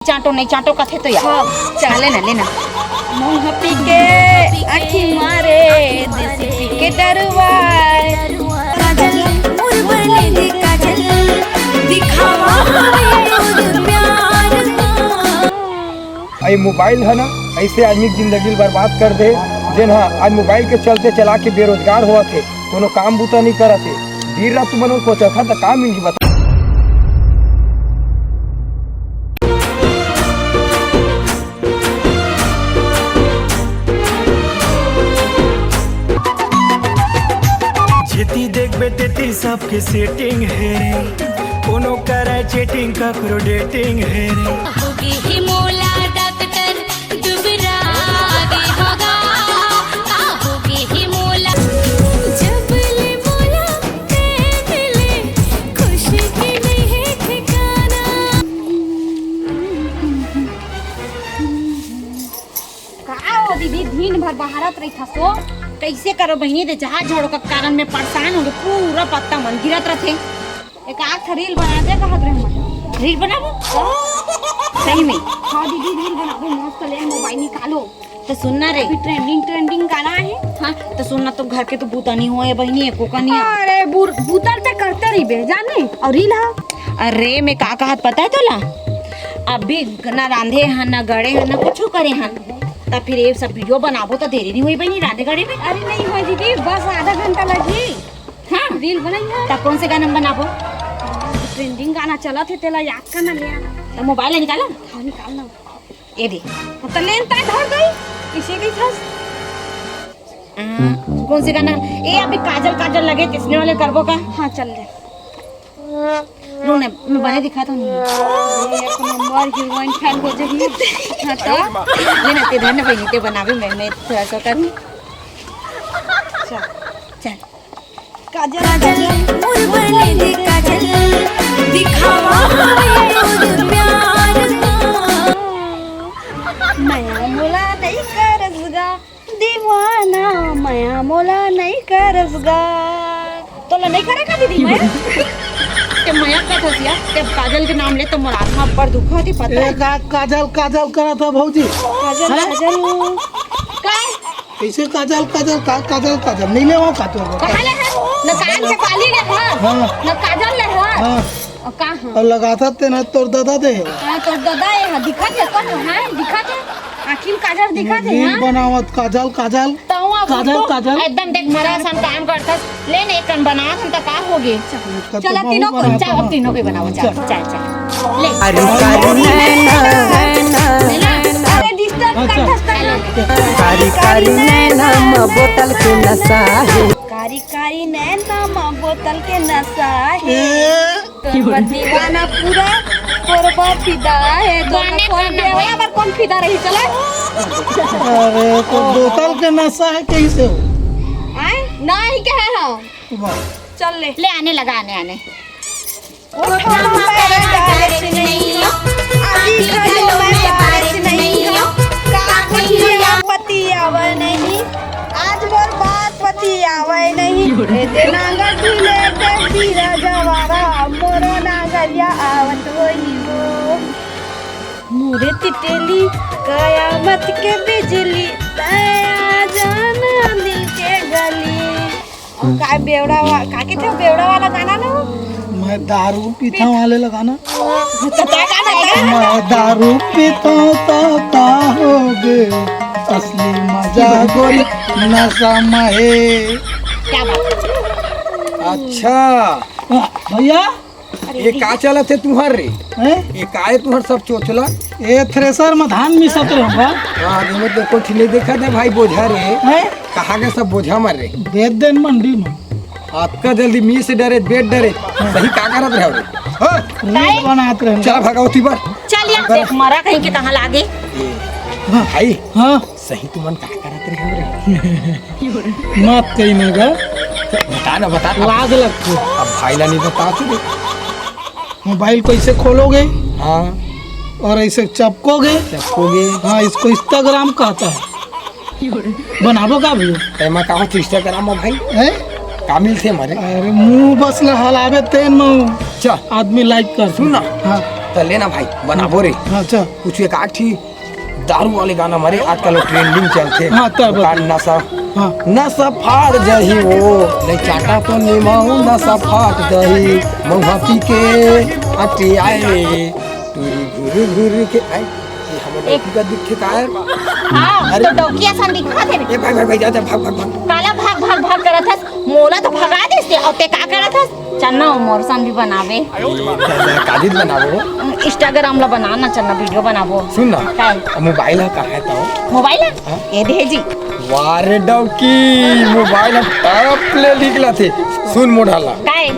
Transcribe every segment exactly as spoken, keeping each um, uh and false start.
चाटो नहीं चाटो कथे तो यार। हाँ, चल। लेना, लेना। मुंह पी के आँखी मारे, देसी पी के डरवाए। काजल, मोर बने दे काजल, दिखावा हवे मोर प्यार। ये मोबाइल है ना, ऐसे आदमी के जिंदगी ल बर्बाद कर दे। जेन हा आज मोबाइल के चलते चला के बेरोजगार होवत हे, कोनो काम बूता नहीं करत हे। दिन रात तुमन सोचत हा त का मिलही बता। जेती देखबे तेती सबके सेटिंग हे रे, कोनो करा चीटिंग ककरो डेटिंग हे रे। होगे हे मोला डॉक्टर दुबरा गे होगा, का होगे हे मोला। जब ले मोला ते मिले, खुशी के नहीं है ठिकाना। का हो दीदी, दिन भर बहारत रहिथस ओ। कैसे करो बहिनी, दे जहाज झोड़ो का कारण मैं परेशान होगे, पूरा पत्ता मन गिरत रथे। एक आध ठा रील बना दे कहत रहे मैं। रील बनाबो? सही में? हाँ दीदी, रील बनाबो, मस्त ले मोबाइल निकालो। तो सुन ना रे। अभी ट्रेंडिंग, ट्रेंडिंग गाना है। हाँ, तो सुन ना, तो घर के तो बूता नहीं होए बहिनी, एको का नहीं। अरे बुर-, बूता ते करते रहिबे, जाने? और रील हा? अरे मैं का कहत पता है तोला? अभी ना रांधे हन, ना गड़े हन, ना कुछ करे हन। तब फिर ये सब वीडियो बनाबो तो देरी नहीं हुई बहिनी रांधे गड़े में? अरे नहीं हुई दीदी, बस आधा घंटा लगी। हाँ। रील बनाई है। तब कौन से गाना में बनाबो? ट्रेंडिंग गाना चलत है, तेला याद करना ले आना। तो मोबाइल है निकाला? हाँ, निकालना। ये दे। तो लेन ता धर दई, इसे कही था। आ, कौन से गाना? ए, अभी काजल काजल लगे, किसने वाले करबो का? हाँ, चल ले। लो ने, मैं बने दिखाता हूँ। अरे, एक नंबर हीरोइन फैन हो जाएगी। हाँ, तो? ले ना, ते धर ना बहिनी, ते बनावे, मैं, मैं थोड़ा सा करूँ। चल। चल। काजल, काजल, मोर बने दे काजल, दिखावा हवे मोर प्यार। मया मोला नहीं करसगा, दीवाना, मया मोला नहीं करसगा। तोला नहीं करे का दीदी मया? ते मया का थसिया, ते काजल के नाम ले तो मोर आत्मा पर दुख होती पता ए, है? का-, काजल, काजल करा था भौजी। काजल, हैं? काजल। का? कैसे काजल, काजल, का-, काजल, काजल? नहीं ले वो का तोर बता। कहाँ ले है? न कान के बाली ले है, हाँ। न काजल ले है। हाँ। और का है? और लगाता ते ना तोर दादा दे है। हाँ, तोर दादा है, हाँ, दिखा दे, कौन है? हाँ, दिखा दे। आँखी में काजल दिखा दे, रील हाँ। बनावत काजल, काजल। तो वो काजल, तो काजल। एकदम देख मरा सन काम करथस। ले ने कन बना सन त का होगे? चल, चल, तीनों को, बनाता चल, हूँ। तीनों को बनाओ, चल, चल। चल, चल। ले। कारी कारी नैना, नैना। अरे, डिस्टर्ब अच्छा। करथस त ना। कारी कारी नैना म बोतल के नशा हे। कारी कारी नैना म बोतल के नशा हे। ए। तोर बर दीवाना पूरा, तोर बर फिदा हे। तोर बर कौन बेवड़ा बर कौन फिदा रही, चला? अरे, तो बोतल के नशा है, कैसे हो? आए? ना ही कहे हम। वाह। चल ले। ले आने लगा, आने, आने। ओठवा में बारिश नहीं, आँखी घलो में बारिश नहीं, का कहिया पति आवे नहीं, आज मोर बात पति आवे नहीं। ए दे नांगर ढीले के बीरा जवारा, मोरो नांगरिया आवत होई हो। मोरे तिटेली कयामत के बिजली, तया जाना दिल के गली। और का बेवड़ा वा-, का कहते हो बेवड़ा वाला गाना ना? मैं दारू पीता वाले लगाना। तो क्या गाना है? मैं दारू पीता तो का हो गे, असली मजा गोरी नशा में हे। क्या बात है? अच्छा। आ, भैया। अरे ये का चलत हे तुहर रे? हैं? ये का हे तुहर सब चोचला? ए थ्रेसर में धान मिसत रहे होगा। हाँ, ये मतलब कुछ नहीं देखा दे भाई बोझा रे। हैं? कहाँ के सब बोझा मर रे? बेच देन मंडी में। अतका जल्दी मी से डरे, बेच डरे। सही का करत रहे रे? हाँ? रील बनात रहे। चला भगवती बर। चल यार, देख मरा कहीं के कहाँ लागे। ए, हाँ। भाई। हाँ। सही तुमन का करत रहे रे? मत कही ना गा। बता ना, बता। लाज लगथे। अब भाई ला नहीं बता चुके। मोबाइल को ऐसे खोलोगे हाँ। और ऐसे चपकोगे। चपकोगे। हाँ, इसको Instagram कहता है। बनाबो का भैया? एमा का होथे Instagram में भाई? हैं? का मिलथे हमारे? अरे मुंह बस ला हलावे तेन में चल। आदमी like कर। सुन ना। हाँ। त लेना भाई, बनाबो रे। हाँ, चल। कुछ एक आठ ही दारू वाले गाना मारे, आजकल वो ट्रेंडिंग चलथे। हाँ, त बता। नशा, हाँ। नशा फाड़ जाही वो, नहीं चाटा तो निमाऊ, नशा फाड़ जाही, महुआ पी के अटियाए, टूरी घुर घुर के आए। ये हमर एक लड़की का दिखे का है? हाँ, अरे। तो डौकिया सन दिखा दे। ए भाई, भाई, भाई, जा, जा, भाग, भाग, भाग। काला भाग, भाग, भाग करत हस, मोला तो भगा देस ते, अउ ते का करत हस? चल ना, मोर सन भी बनावे। दादा, कादित बनाबो? Instagram ला बना ना, चल ना, video बनाबो। सुन ना, काय? अब मोबाइल ह कहाँ हे तो? मोबाइल ह? हाँ। ए दे जी। वाह रे डौकी, मोबाइल ह टॉप ले निकलत हे। सुन मोढ़ा ला। काय?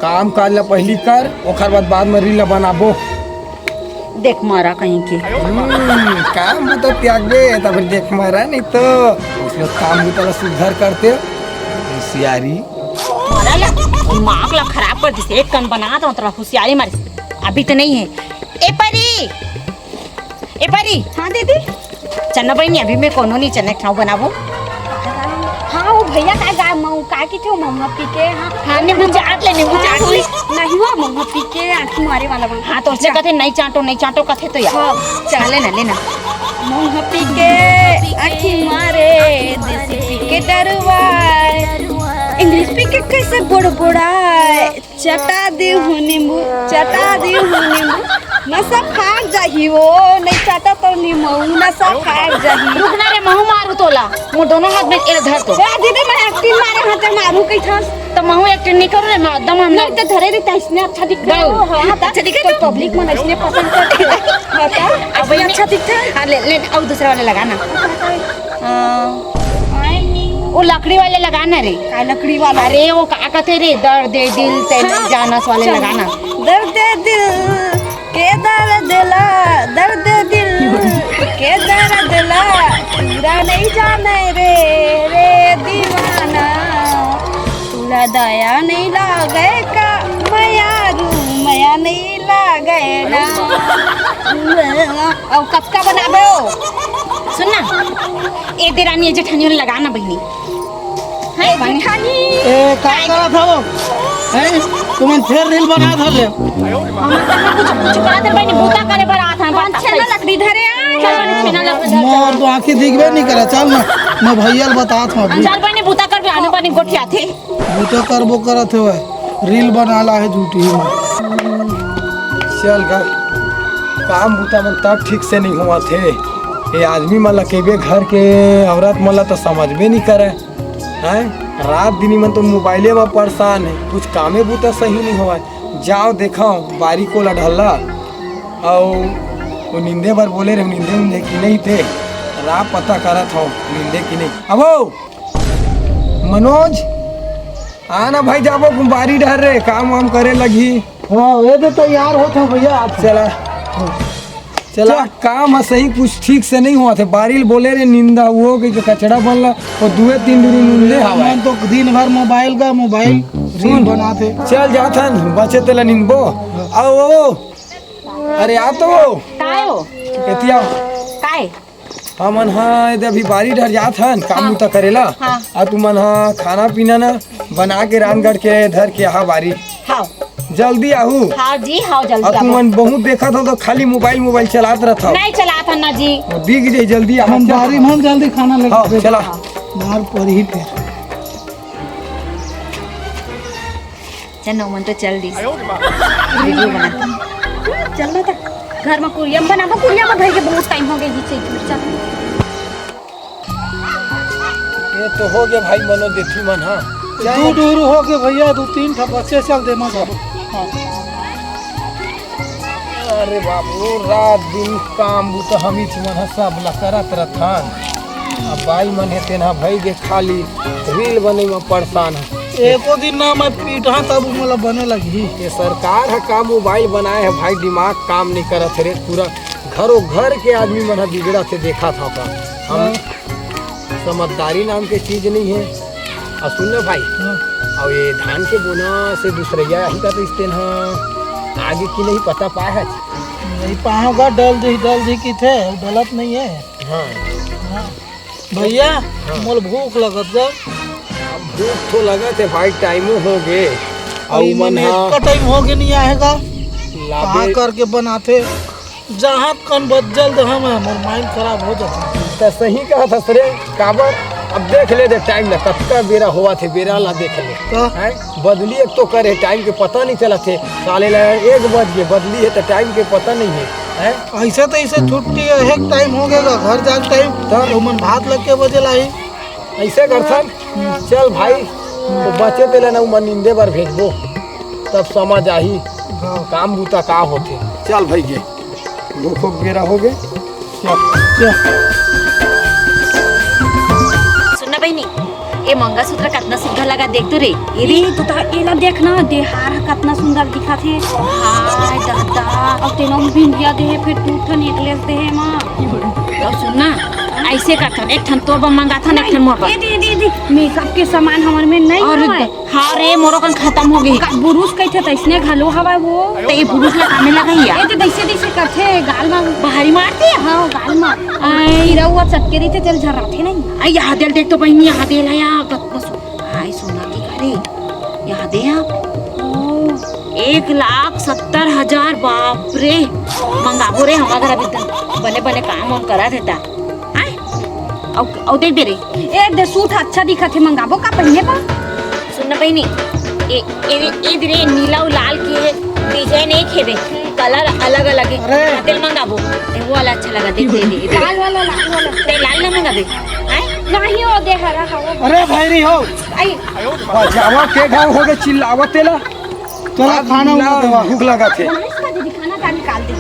काम काज ला पहिली कर, ओखर बाद, बाद में रील ला बनाबो। देख मारा कहीं के। हम्म, काम बुता त्यागबे, त फिर देख मारा नहीं तो। उसमें काम बुता ला सुधार करते। होशियारी। मारा ला, दिमाग ला खराब कर दिस। एक कन बनात हंव, तोला होशियारी मारिस। अभी तो नहीं है। ए परी, ए परी। हाँ दीदी। चल ना बहिनी, अभी मैं कोनो नहीं चना के ठाव बनाबो। हाँ, वो भैया का गा-, मऊ-, का कहिथे, महुआ पी के, हाँ। हाँ, नींबू चाट ले, नींबू हाँ, चाट ले। नहीं हुआ, महुआ पी के आँखी मारे वाला बन। हाँ, तो उससे जा। कथे, "नहीं चाटो, नहीं चाटो," कथे तो यार। हाँ, चल। हाँ, ले ना, ले ना। महुआ पी के आँखी मारे, देसी पी के डरवाए, इंग्लिश पी के कैसे बड़बड़ाए। चटा देहूँ नींबू, चटा देहूँ नींबू, नशा फाट जाही वो, नहीं चाटा तो नींबू, नशा फाट जाही। रुक ना रे, महूँ मारू तोला, मोर दोनों हाथ में एला धर तो। ए दीदी, मैं acting मारे हाथ मारू कही था। तो महूँ acting नहीं करूँ रे, मैं एकदम हम नहीं तो धरे रही, इसने अच्छा दिख रहा है। हाँ, अच्छा दिखे तो? Public मन इसने पसंद करते हैं। हाँ, तो अब इसने ये अच्छा दिखता है। हाँ, ले, ले, अब दूसरा वाला लगा ना। हाँ। वो लकड़ी वाले लगा ना रे। का लकड़ी वाला? अरे वो का कथे रे, दर्द दिल ते हाँ। जानस वाले चल। लगा ना। दर्द दिल के दर्द ला, दर्द दिल के दर्द ला, पूरा नहीं जाने रे, रे दीवाना। तोला दया नहीं लागे का, मयारू मया नहीं लागे ना। अउ कतका बनाबो? सुन ना, ए देरानी, ए जेठानी लगा ना बहिनी। हैं, ए जेठानी? ए, का करत हव? हैं? तुमन फेर रील बनात हव ले? हमन कुछ, कुछ बात बहिनी, बूता करे बर आत हन, छेना लकड़ी धरे आ। चल बहिनी, छेना लकड़ी धर। मोर तो आँखी दिखबे नहीं करे, चल ना, मैं भैया ल बतात हूँ अभी। चल बहिनी, बूता कर, आने बहिनी गोठियाथे। बूता करबो करत हवय, रील बनाला हे झूठी में। चल गा, काम बूता मन तब ठीक से नहीं होवत हे। ये आदमी मन ला कहिबे, घर के औरत मन ला तो समझबे नहीं करे। हैं? रात दिन मन तो मोबाइले में परेशान हे, कुछ कामे बूता सही नहीं होवय। जाओ देखाओ बारी कोला ढल्ला, अउ वो निंदे बर बोले रहे, निंदे निंदे कि नहीं थे, राह पता करत हो निंदे कि नहीं। अबो मनोज, आना भाई, जाबो बारी डहर रे, काम वाम करे लगही। हाँ, ये तो तैयार होत हो भैया, आप चला। चला, काम ह सही कुछ ठीक से नहीं होवत हे। बारी ल बोले रे निंदा, वो के कचड़ा बन ला, वो दुए तीन डुरी निंदे हवय। मन तो दिन भर मोबाइल का मोबाइल रील सुन, बनात हे। चल जात हन, बचे तेला निंदबो। आओ, आओ। अरे आ तो। काय हो? एतिया। काय? हमन हा एदे अभी बारी डहर जात हन, काम हाँ। बूता करेला। हाँ। आ तुमन हा खाना पीना ना बना के रांध गढ़ के धर के आहा बारी। हाँ। जल्दी आहू। हाँ जी, हाँ, जल्दी अब आबो। तुमन बहुत देखत हो तो खाली मोबाइल, मोबाइल चलात रहत हो। नहीं चलात हन ना जी। वो दिख जाई, जल्दी आहा, हम चल। बारी में हम जल्दी खाना लेके हाँ, बैठ चला। मार पड़ही फेर। चल, नौ मन तो चल दिस। वीडियो बना। चल ना त। घर में कुरिया में बनाबो, कुरिया में धर के बहुत टाइम हो गई जी, चल। ये तो हो गया भाई मनोज, देखी मन, हाँ। दू डुहरू हो गए भैया, दू तीन ठा बच्चे चल दे मत। हाँ। अरे बाबू, रात दिन काम बूता हमीच मन ह सब ला करत रथन। अब बाई मन हे तेन ह भई गे खाली रील बने म परेशान ह। एको दिन ना मैं पीटहा तब मोला बने लगही। ये सरकार ह का मोबाइल बनाए है भाई, दिमाग काम नहीं करत हे रे। पूरा घरो घर के आदमी मन ह बिगड़त हे, देखत हव का। हम हाँ। समझदारी नाम के चीज नहीं है। और सुन ना भाई, हाँ। और ये धान के बोना से दूसरैया आही का तो इस तेन ह आगे कि नहीं पता पाए है? नहीं पाहूँगा, डल दी, डल दी की थे, डलत नहीं है। हाँ। हाँ। भैया, हाँ। मोल भूख लगत गा। अब भूख तो लगत है भाई, टाइमो हो गे। और अउ मन इन्हें हा का टाइम हो गे नहीं आएगा। का करके बनाथे, जहाँ कन बज्जल दे हम, मोर माइंड खराब हो जाथे। त सही कहत हस रे, काबर? अब देख ले दे टाइम ला, कतका बेरा होवत हे, बेरा ला देख ले। का? हैं? बदली एक तो करे, टाइम के पता नहीं चलत हे। साले ला एक बज गे, बदली हे त टाइम के पता नहीं हे, हैं? ऐसे तो इसे छुट्टी हे, एक टाइम हो गया, घर जाए टाइम, त? तो मन भात लग के बजे लाई। ऐसे करथन, चल भाई, वो बचे तेला ना उमन निंदे बर भेजबो, तब समझ आही हाँ। काम बूता का होथे। चल भाई गे, धूप बेरा हो गे। चल, चल। सुन ना बहिनी, ए मंगलसूत्र कतना सुंदर लगा, देख तो रे। ये रे, ए, तो ता एला देख ना, देहार ह कतना सुंदर दिखत हे। हाय दादा, अब तेनो बिंदिया दे हे, फिर दू ठन नेकलेस दे हे माँ। अब सुन ना, ऐसे करथन, एक ठन तोर बर मंगाथन, एक ठन मोर बर। ए दे, ए दे, ए दे, मेकअप के सामान हमर में नहीं और हवय। हाँ रे, मोरो कन खत्म हो गई। का बुरुस कहिथे, तइसने घलो हवय वो। त ये बुरुस ला कामे लगाई या? ए दे, दइसे दइसे करथे, गाल मा। भारी मारथे? हाँ, गाल मा। आई। कीरा हुआ चटके रहिथे, तेल झर्राथे नहीं। आई, यहाँ देल देख तो बहिनी, यहाँ देल है, यहाँ कत-, बस। आई सोना के घरे, यहाँ दे आप। ओ, एक लाख सत्तर हजार, बाप रे। मंगाबो रे, हमार घर अभी तक बने बने काम वाम करा देता। आय? अउ, अउ देख दे रे। ए दे, सूट अच्छा दिखत हे, मंगाबो का पहिने बर? सुन ना बहिनी, ए, ए, ए दे रे, नीला अउ लाल के डिजाइन एक हे बे, कलर अलग अलग हे। अरे। तेल मंगाबो। ए, वो वाला अच्छा लगा, देख, दे, दे, दे। लाल वाला, लाल वाला। ते लाल ना मंगाबे? हैं? नहीं, वो दे हरा हवा। अरे भैरी हो। आई। बजावा के गाँव हो गे, चिल्लावत तेला। चला, खाना उना देवा। भूख लगा थे। बनाइस का दीदी, खाना का निकाल दे।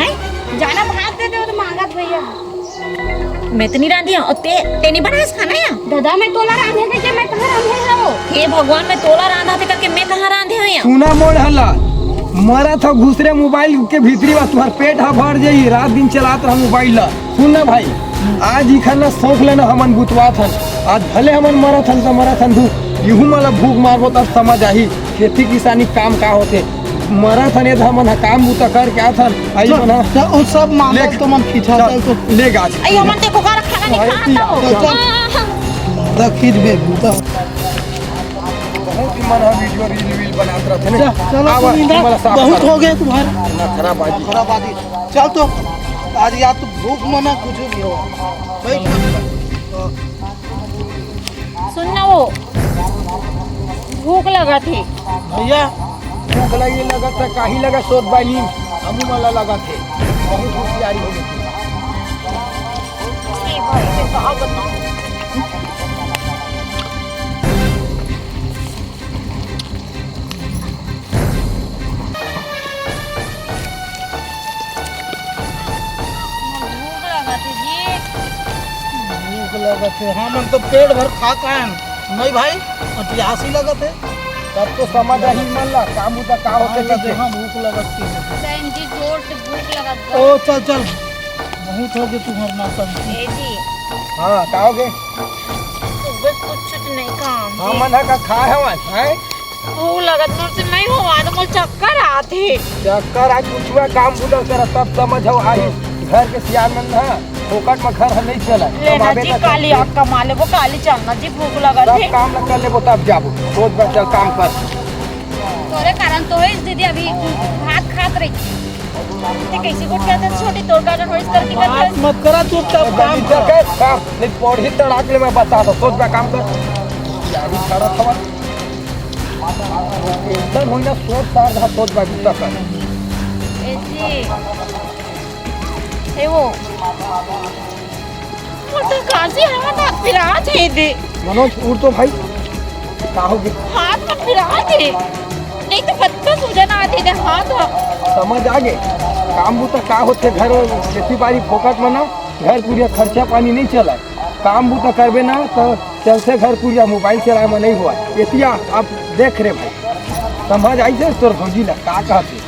हैं? जाना भात दे दे, वो तो मांगत भैया। मैं तो नहीं रांधी हूँ। और ते, ते नहीं बनाइस खाना या? दादा, मैं तोला रांधे के, के मैं कहाँ रांधे हूँ? हे भगवान, मैं तोला रांधा थे करके मैं कहाँ रांधे हूँ या? सुना मोड़ हला, मरा था घुसरे मोबाइल के भीतरी बा, तुम्हार पेट हा भर जाई, रात दिन चलात रहा मोबाइल ला। सुन ना भाई, आज इखर ना शौक लेना हमन बुतवात हन। आज भले हमन मरत हन त मरत हन धूप, इहू मन ला भूख मारबो तब समझ आही खेती किसानी काम का होथे। मरत हन ए त हमन ह काम बूता करके आत हन। आई चल, मन ह चल, वो सब मामला ले, तो मन खींचा चल, चल तो। ले गाछ। आई हमन देखो घर खाना नहीं अरे खात पिया, हो। चल, चल। हाँ, हाँ। मामला खींच बे बूता। बहुत ही मन ह वीडियो रील वील बनात रहथे ने। चल, चलो आवा, तुम इंदा, तुम्हारा साफ बहुत करो। हो गए तुम्हारे। नखरा बाजी। नखरा बाजी। चल तो, आज या तो भूख मना कुछ भी हो। सही बात है। सुन ना वो, भूख लगा थे। भैया, भूख लगी लगा था, काहे लगा सोच बानी, हमू मला लगा थे। बहुत होशियारी हो गई। ए भाई, मैं का बताऊं? भूख लगत हे जी। भूख लगत हे, हमन तो पेट भर खा के आएन। नहीं भाई, अतियास ही लगत हे। तब तो समझ आही मन ला, काम उता का होथे हाँ, चल के। हाँ, भूख लगत हे। बहन जी, जोर से भूख लगत बा। ओ, चल, चल। बहुत हो गए तुम्हार नौटंकी। ए जी। हाँ, का हो गए? सुबह कुछ नहीं काम हे। हमन ह का खाए हवन, हैं? भूख लगत मोर से नहीं होवत, मोर चक्कर आत हे। चक्कर आ, कुछुआ काम बुता कर, तब समझ हो आही। घर के सियान मन ह, फोकट म घर ह नहीं चला। लेना कमाबे जी, त काली करबे। आग कमा लेबो, काली चलना जी, भूख लगत सब हे। काम ल कर लेबो, तब जाबो। सोच बा, चल काम कर। तोरे कारण तो होइस दीदी, अभी भात खात रही। ते कैसे गोठियाथे छोटी, तोर कारण होइस करके बात करथे। मत करा, चुपचाप काम जल्दी चल कर। कर, काम। नहीं, पौड़ी तड़ाक ले, मैं बता दो, सोच बा काम कर। यारी खड़ा खबर। एकदम होई ना, सोच सार रहा, सोच बा बूता कर। ए जी। ए वो। मोर तो कांसी हाथ हाथ पिरात हे दे। मनोज, उठ तो भाई। का हो गया? हाथ में पिरात हे। नहीं तो कत्तो सूजन आत हे दे हाथ ह। समझ आ गे। काम बूता का होथे घर, खेती बाड़ी फोकट म ना, घर पूरिया खर्चा पानी नहीं चला। काम बूता करबे ना तो चलथे घर पूरिया, मोबाइल चलाए म नहीं हुआ। एतिया अब देख रे भाई, समझ आई से तोर भौजी ला का कहत हे।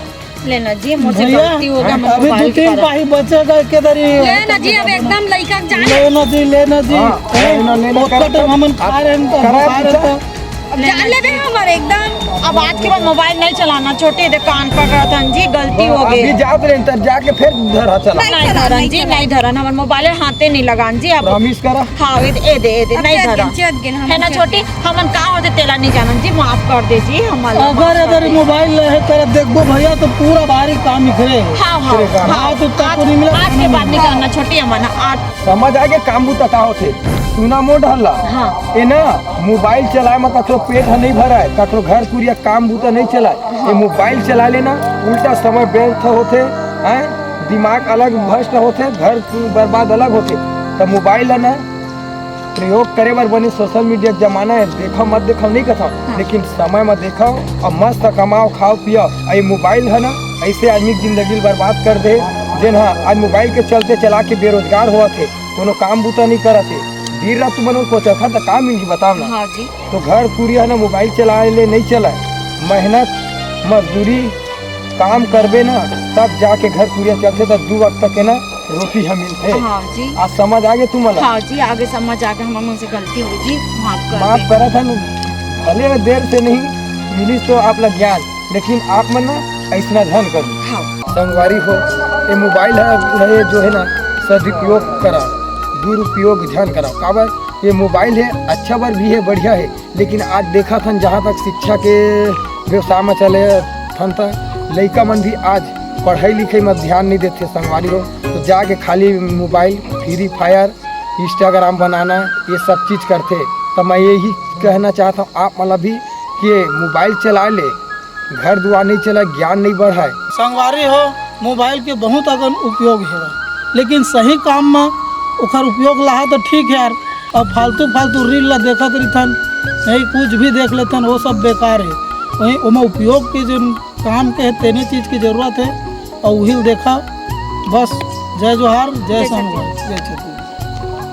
लेना जी, मोर से भैया, गलती हो गया, मैं अभी मोबाइल दो तीन के कारण। पाही बचे का के दरी। लेना जी, अब एकदम लइका के जाने। लेना जी, लेना जी। हाँ, हैं? लेना, लेना, पोपट करा, हमन खा रहे हैं तो, करा खा रहे हैं तो। जान लेबे हमर एकदम। अब आज के बाद मोबाइल नहीं चलाना, छोटे दे कान पकड़त हन जी, गलती हो गई। अभी जात रहे, तब जाके फिर धरा चला। नहीं धरन जी, नहीं धरन, हमर मोबाइल हाथे नहीं लगान जी। अब प्रॉमिस करा। हाँ, ए दे, ए दे, ए दे, नहीं धरन। है ना छोटी, हमन का होते तेला नहीं जानन जी, माफ कर दे जी हमन। अगर अगर मोबाइल रहे तेरा देखबो भैया, तो पूरा भारी काम इखरे। हाँ, हाँ, हाँ, तो आज, आज के बाद नहीं करना छोटी हमन। आज समझ आगे काम बुता का होथे। सुना मोर ढल्ला। हाँ। ए ना, मोबाइल चलाए म कखरो पेट ह नहीं भराए, कखरो घर कुरिया काम बुता नहीं चलाए। हाँ। ये मोबाइल चला लेना, उल्टा समय व्यर्थ होथे, हैं? दिमाग अलग भ्रष्ट होथे, घर बर्बाद अलग होथे। त मोबाइल है ना, प्रयोग करे बर बने, सोशल मीडिया के जमाना है, देखो मत देखो नहीं कथो, हाँ। लेकिन समय में देखो और मस्त कमाओ, खाओ पियो। और ये मोबाइल है ना, ऐसे आदमी की जिंदगी बर्बाद कर दे। जेन हा आज मोबाइल के चलते चला के बेरोजगार हुआ थे, कोनो काम बूता नहीं करत हे, दिन रात तुमन कोचरथा त का मिलही बताव ना। हाँ जी। तो घर कुरिया ना मोबाइल चलाए ले नहीं चलाए, मेहनत मजदूरी काम करबे ना, तब जाके घर कुरिया चलथे, तब दू वक्त के ना रोटी ह मिलथे। हाँ जी। आज समझ आगे तुमन ला? हाँ जी, आगे समझ आगे, हमन से गलती हो जी, माफ कर माफ दे। करत हन, भले देर से नहीं मिली तो आप ला ज्ञान, लेकिन आप मन ना ऐसना झन करो। हाँ। संगवारी हो, ये मोबाइल है, है जो है ना, सदुपयोग करा, दुरुपयोग झन करा। काबर ये मोबाइल है, अच्छा बर भी है, बढ़िया है, लेकिन आज देखत हन जहाँ तक शिक्षा के व्यवसाय में चले हन त लइका मन भी आज पढ़ाई लिखाई में ध्यान नहीं देते संगवारी हो, तो जाके खाली मोबाइल, फ्री फायर, इंस्टाग्राम बनाना, ये सब चीज करथे। तो मैं यही कहना चाहता हूँ आप मतलब भी कि मोबाइल चला ले, घर दुआर नहीं चला, ज्ञान नहीं बढ़ाए। संगवारी हो, मोबाइल के बहुत अकन उपयोग है, लेकिन सही काम में ओकर उपयोग लहा तो ठीक है यार। अब फालतू फालतू रील ला देखत रहिथन, नहीं कुछ भी देख लेथन, वो सब बेकार है। वहीं ओमा उपयोग के जो काम के है, तेने चीज की जरूरत है, और वही देखा। बस, जय जोहार, जय जय संगवारी, जय छत्तीसगढ़।